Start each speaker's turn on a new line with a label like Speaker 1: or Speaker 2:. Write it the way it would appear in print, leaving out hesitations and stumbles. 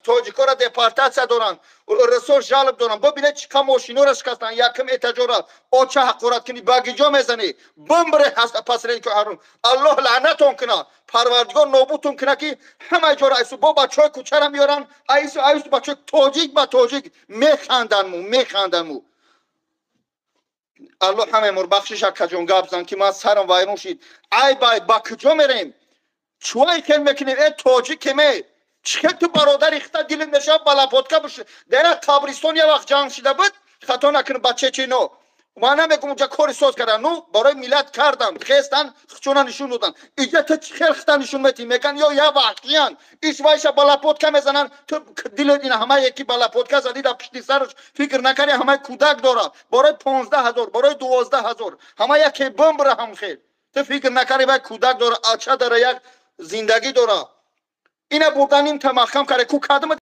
Speaker 1: Тоҷикоро депортатсия доранд, расо жалоб доранд. Бибинед, чӣ қа мошинора шикастанд. Якм этажора оча ҳақорат кунӣ, ба гиҷо мезанӣ? Бимбре посредник ҳарум. Аллоҳ лаънатон куна, Парвардигор нобудтон куна, ки ҳамаи ҷора айсу бо бачаҳои кӯчара меёранд. Айсу айсу бачаҳои тоҷик ба тоҷик механданму механданму. Аллоҳ ҳамаи мор бахшиш. Акаҷон, гап зан, ки ман сарам вайрон шид. Ай бай, ба куҷо мерем? Чӯай хел мекунем? Э, тоҷикеме, чӣ хел ту бародари хита дилит мешавад ба лопатка буш? Дар як қабристон як вақт ҷанг шида буд, хато накунам, ба чечино. Ман намегум, унҷа кори соз кардан, ну, барои миллат кардан, хестан, хчона нишон додан. Иҷа ту чӣ хел хита нишон метӣ? Меган ё я ваҳшиян, иш вайша ба лопатка мезананд. Ту дилет ина ҳама яки ба лопатка задӣ дар пишти сараш, фикр накардӣ, ҳамаи кӯдак дора. Барои 15 000, барои 12 000 ҳама яке бимбра. Ҳам хел ту фикр накардӣ, вай кӯдак дора, ача дора, як зиндагӣ дора. Ина бурдан ин та маҳкам карда ку кадма.